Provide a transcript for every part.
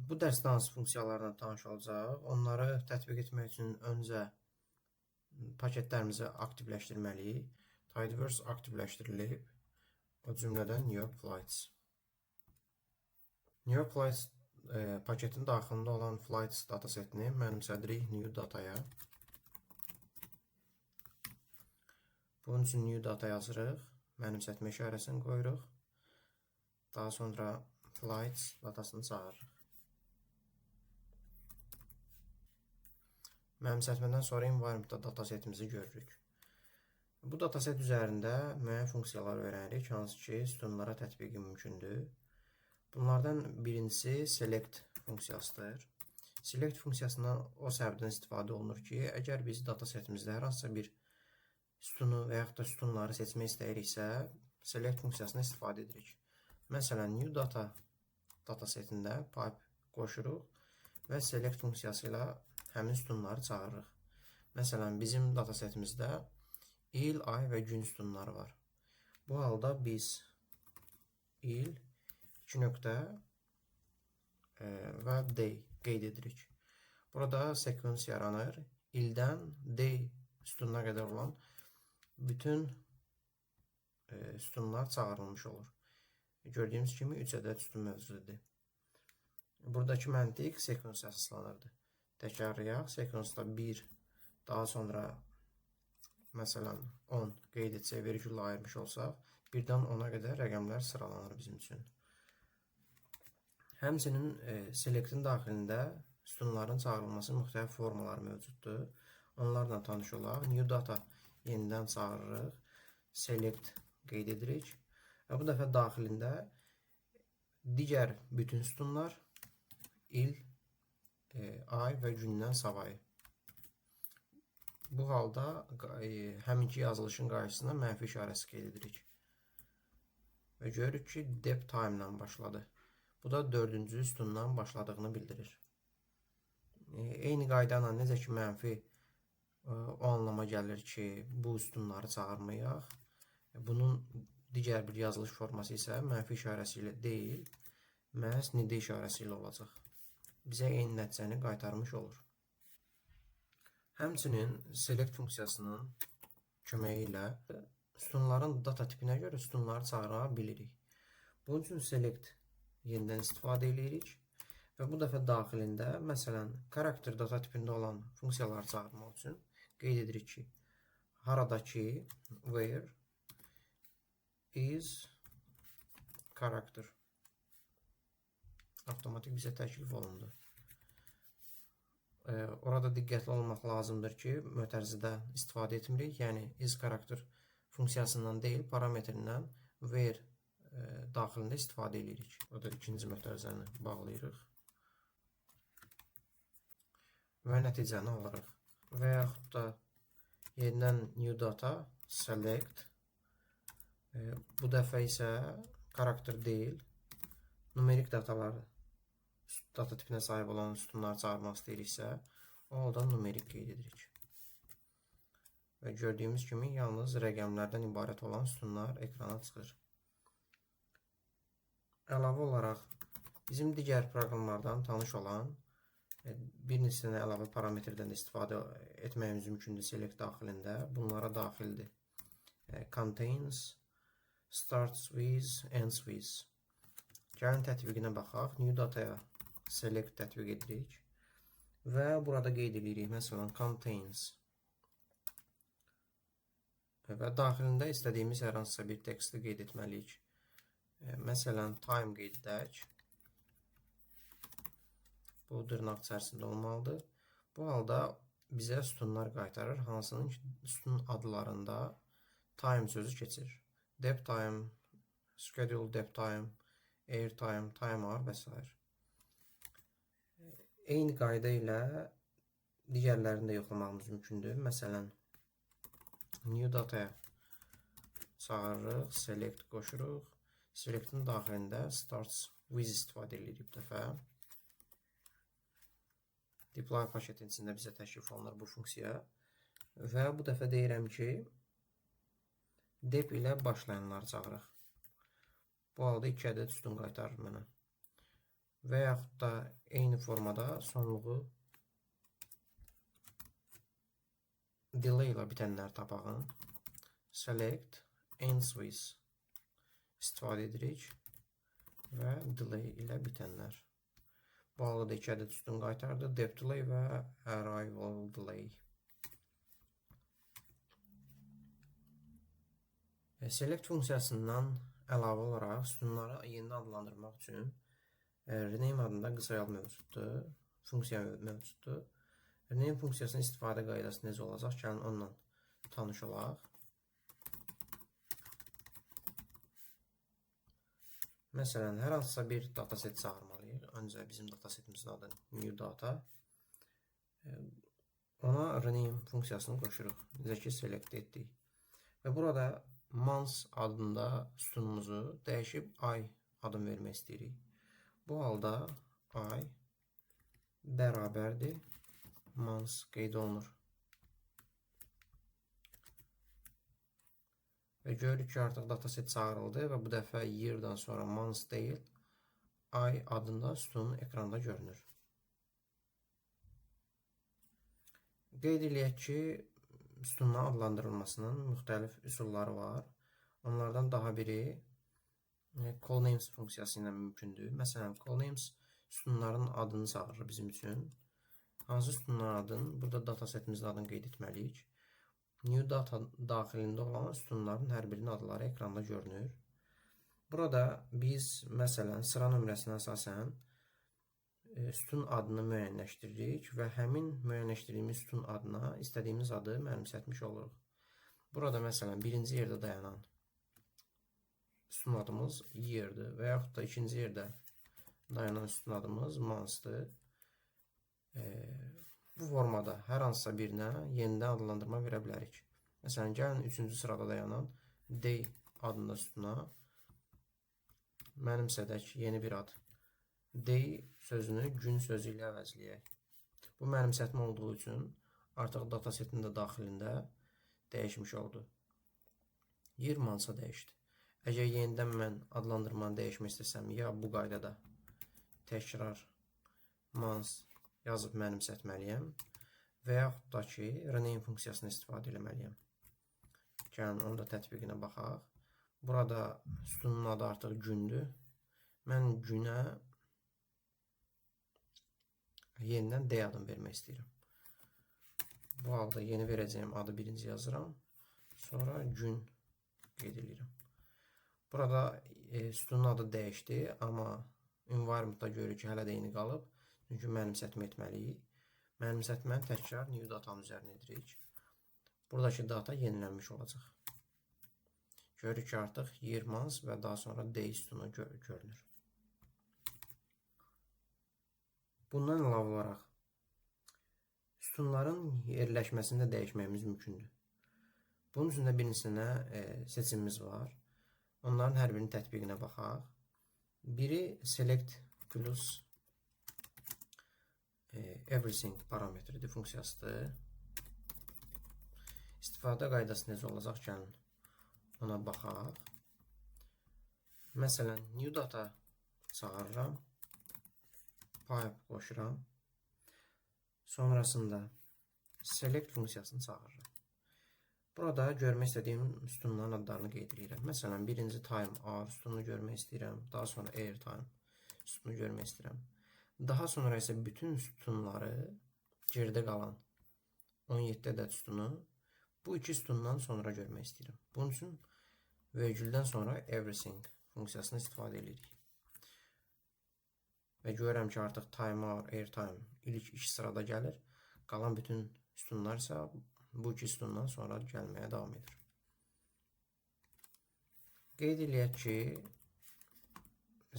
Bu dərsdə hansı funksiyalarla tanış olacağıq? Onları tətbiq etmək üçün öncə paketlərimizi aktivləşdirməliyik. Tidyverse aktivləşdirilib, o cümlədən New York Flights. New York Flights paketin daxilində olan Flights datasetini mənimsədirik New Dataya. Bunun üçün New Data yazırıq, mənimsətmə işarəsini qoyuruq. Daha sonra Flights datasını çağırırıq. Mənimsətmədən sonra environment'da datasetimizi görürük. Bu dataset üzərində müəyyən funksiyalar öyrənirik, hansı ki, sütunlara tətbiqi mümkündür. Bunlardan birincisi select funksiyasıdır. Select funksiyasından o səbəbdən istifadə olunur ki, əgər biz datasetimizdə hər hansısa bir sütunu və yaxud da sütunları seçmək istəyiriksə, select funksiyasından istifadə edirik. Məsələn, new data datasetində pipe qoşuruq və select funksiyası ilə həmin sütunları çağırırıq. Məsələn, bizim datasetimizdə il, ay və gün sütunları var. Bu halda biz il, 2 nöqtə və day qeyd edirik. Burada sequence yaranır. İldən day sütununa qədər olan bütün sütunlar çağırılmış olur. Gördüyümüz kimi 3 ədəd sütun mövcud idi. Buradakı məntiq sequence əsaslanırdı. Təkrarlayaq. Sequence-da 1, daha sonra məsələn 10 qeyd etsək, vergülle ayırmış olsaq, 1-dən 10-a qədər rəqəmlər sıralanır bizim üçün. Həmçinin selectin daxilində sütunların çağırılması müxtəlif formalar mövcuddur. Onlarla tanış olaq. New data yenidən çağırırıq. Select qeyd edirik. Və bu dəfə daxilində digər bütün sütunlar il, ay və gündən savayı. Bu halda həminki yazılışın qarşısına mənfi işarəsi qeyd edirik. Və görürük ki, dep time ilə başladı. Bu da 4-cü sütundan başladığını bildirir. Eyni qayda ilə necə ki mənfi o anlama gəlir ki, bu sütunları çağırmayaq. Bunun digər bir yazılış forması isə mənfi işarəsi ilə deyil, məhz nida işarəsi ilə olacaq. Bizə eyni nəticəni qaytarmış olur. Həmçinin select funksiyasının köməyi ilə sütunların data tipinə görə sütunları çağıra bilirik. Bunun üçün select yenidən istifadə edirik və bu dəfə daxilində məsələn karakter data tipində olan funksiyaları çağırmaq üçün qeyd edirik ki, haradakı where is character avtomatik bizə təklif olundu. Orada diqqətli olmaq lazımdır ki, mötərizədə istifadə etmirik. Yəni is character funksiyasından deyil, parametrindən where daxilində istifadə edirik. Orada ikinci mötərizəni bağlayırıq və nəticəni alırıq. Və yaxud da yenidən new data select, bu dəfə isə karakter deyil, numerik datalar, data tipinə sahib olan sütunları çağırmaq istəyiriksə, o halda numerik qeyd edirik. Və gördüyümüz kimi yalnız rəqəmlərdən ibarət olan sütunlar ekrana çıxır. Əlavə olaraq bizim digər proqramlardan tanış olan bir neçə dənə əlavə parametrdən də istifadə etməyimiz mümkündür select daxilində. Bunlara daxildir. Contains, starts with, ends with. Gəlin tətbiqinə baxaq. New dataya select tətbiq edirik və burada qeyd edirik məsələn contains və daxilində istədiyimiz hər hansısa bir teksti qeyd etməliyik. Məsələn time qeyd edək. Bu dırnaq içərisində olmalıdır. Bu halda bizə sütunlar qaytarır, hansının ki, sütun adlarında time sözü keçir. Dep time, schedule dep time, air time, time hour və s. Eyni qayda ilə digərlərini də yoxlamağımız mümkündür. Məsələn, new dataya çağırırıq, select qoşuruq. Selectin daxilində starts with istifadə edirik bu dəfə. Dplyr paketin içində bizə təklif olunur bu funksiya. Və bu dəfə deyirəm ki, dep ilə başlayanları çağıraq. Bu halda 2 ədəd sütun qaytarır mənə. Və yaxud da eyni formada sonluğu delay ilə bitənləri tapağın. Select ends with istifadə edirik və delay ilə bitənlər. Bu halda da 2 ədəd sütun qaytardı. Dep delay və arrival delay. Select funksiyasından əlavə olaraq sütunları yenidən adlandırmaq üçün rename adında qısa yol mövcuddur. Funksiya mövcuddur. Rename funksiyasının istifadə qaydası necə olacaq? Gəlin onunla tanış olaq. Məsələn, hər hansısa bir dataset çağırmalıyıq. Öncə bizim datasetimizin adı new data. Ona rename funksiyasını qoşuruq. Necə ki, select etdik. Və burada months adında sütunumuzu dəyişib ay adını vermək istəyirik. Bu halda ay bərabərdir months qeyd olunur. Və görürük ki, artıq dataset çağırıldı və bu dəfə year-dan sonra months deyil, ay adında sütun ekranda görünür. Qeyd eləyək ki, sütunların adlandırılmasının müxtəlif üsulları var. Onlardan daha biri colnames funksiyası ilə mümkündür. Məsələn, colnames sütunların adını çağırır bizim üçün. Hansı sütunların adını? Burada datasetimizin adını qeyd etməliyik. New data daxilində olan sütunların hər birinin adları ekranda görünür. Burada biz məsələn sıra nömrəsinə əsasən sütun adını müəyyənləşdiririk və həmin müəyyənləşdirdiyimiz sütun adına istədiyimiz adı mənimsətmiş oluruq. Burada məsələn birinci yerdə dayanan sütun adımız year-dir və yaxud da ikinci yerdə dayanan sütun adımız months-dır. Bu formada hər hansısa birinə yenidən adlandırma verə bilərik. Məsələn, gəlin üçüncü sırada dayanan day adında sütuna mənimsədək yeni bir ad. Day sözünü gün sözü ilə əvəzləyək. Bu mənimsətmə olduğu üçün artıq datasetin də daxilində dəyişmiş oldu. Year months-a dəyişdi. Əgər yenidən mən adlandırmanı dəyişmək istəsəm, ya bu qaydada təkrar months yazıb mənimsətməliyəm və yaxud da ki, rename funksiyasını istifadə eləməliyəm. Gəlin, onun da tətbiqinə baxaq. Burada sütunun adı artıq gündür. Mən günə yenidən day adını vermək istəyirəm. Bu halda yeni verəcəyim adı birinci yazıram. Sonra gün qeyd edirəm. Burada sütunun adı dəyişdi, amma environment-da görürük ki, hələ də eyni qalıb. Çünki mənimsətmə etməliyik. Mənimsətməni təkrar new data-nın üzərinə edirik. Buradakı data yenilənmiş olacaq. Görürük ki, artıq year, months və daha sonra day sütunu görünür. Bundan əlavə olaraq sütunların yerləşməsini də dəyişməyimiz mümkündür. Bunun üçün də bir neçə seçimimiz var. Onların hər birinin tətbiqinə baxaq. Biri select plus everything parametridir, funksiyasıdır. İstifadə qaydası necə olacaq? Gəlin ona baxaq. Məsələn, new data çağırıram. Pipe qoşuram. Sonrasında select funksiyasını çağırıram. Burada görmək istədiyim sütunların adlarını qeyd edirəm. Məsələn, birinci time hour sütununu görmək istəyirəm. Daha sonra air time sütununu görmək istəyirəm. Daha sonra isə bütün sütunları, geridə qalan 17 ədəd sütunu bu iki sütundan sonra görmək istəyirəm. Bunun üçün vergüldən sonra everything funksiyasını istifadə edirik. Və görürəm ki, artıq time hour, air time ilk iki sırada gəlir. Qalan bütün sütunlar isə bu iki sütundan sonra gəlməyə davam edir. Qeyd eləyək ki,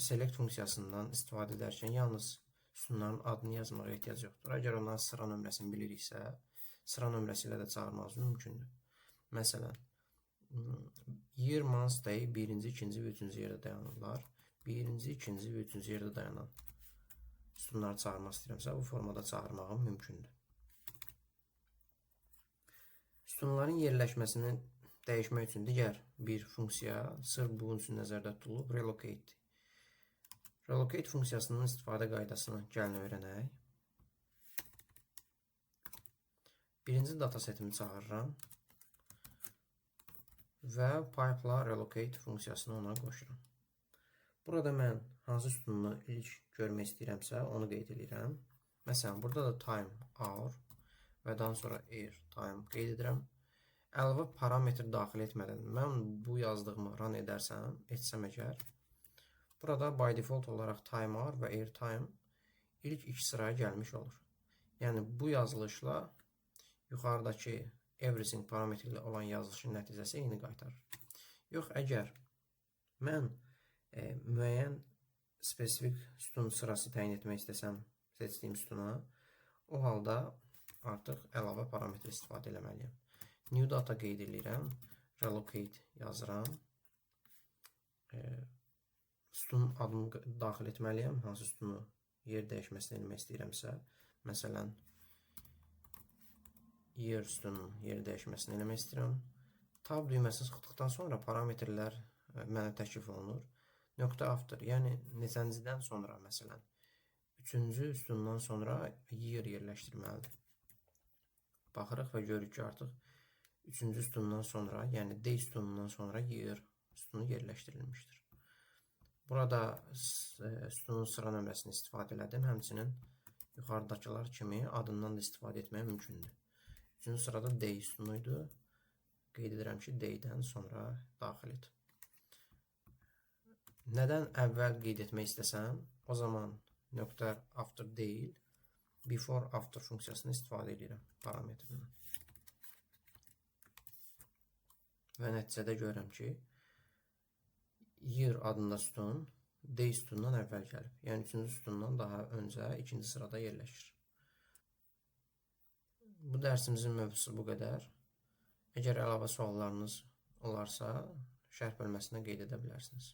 select funksiyasından istifadə edərkən yalnız sütunların adını yazmağa ehtiyac yoxdur. Əgər onların sıra nömrəsini biliriksə, sıra nömrəsi ilə də çağırmağımız mümkündür. Məsələn, year, months, day birinci, ikinci və üçüncü yerdə dayanırlar. Birinci, ikinci və üçüncü yerdə dayanan sütunları çağırmaq istəyirəmsə, bu formada çağırmağım mümkündür. Sütunların yerləşməsini dəyişmək üçün digər bir funksiya sırf bunun üçün nəzərdə tutulub, relocate. Relocate funksiyasının istifadə qaydasını gəlin öyrənək. Birinci datasetimi çağırıram və pipe-la relocate funksiyasını ona qoşuram. Burada mən hansı sütununu ilk görmək istəyirəmsə, onu qeyd edirəm. Məsələn, burada da time, hour və daha sonra air, time qeyd edirəm. Əlavə parametr daxil etmədən mən bu yazdığımı run etsəm əgər, burada by default olaraq time hour və air time ilk iki sıraya gəlmiş olur. Yəni, bu yazılışla yuxarıdakı everything parametri ilə olan yazılışın nəticəsi eyni qaytarır. Yox, əgər mən müəyyən spesifik sütun sırası təyin etmək istəsəm seçdiyim sütuna, o halda artıq əlavə parametr istifadə eləməliyəm. New data qeyd edirəm, relocate yazıram. Sütun adını daxil etməliyəm, hansı sütunu yer dəyişməsini eləmək istəyirəmsə, məsələn, yer sütunun yer dəyişməsini eləmək istəyirəm. Tab düyməsini sıxdıqdan sonra parametrlər mənə təklif olunur. Nöqtə after, yəni neçəncidən sonra, məsələn, üçüncü sütundan sonra year yerləşdirməlidir. Baxırıq və görürük ki, artıq üçüncü sütundan sonra, yəni day sütunundan sonra year sütunu yerləşdirilmişdir. Burada sütunun sıra nömrəsini istifadə elədim. Həmçinin yuxarıdakılar kimi adından da istifadə etmək mümkündür. Üçüncü sırada day sütunuydu. Qeyd edirəm ki, day-dən sonra daxil et. Nədən əvvəl qeyd etmək istəsəm, o zaman nöqtə after deyil, before after funksiyasını istifadə edirəm parametrindən. Və nəticədə görürəm ki, year adında sütun day sütundan əvvəl gəlib. Yəni, üçüncü sütundan daha öncə ikinci sırada yerləşir. Bu dərsimizin mövzusu bu qədər. Əgər əlavə suallarınız olarsa, şərh bölməsinə qeyd edə bilərsiniz.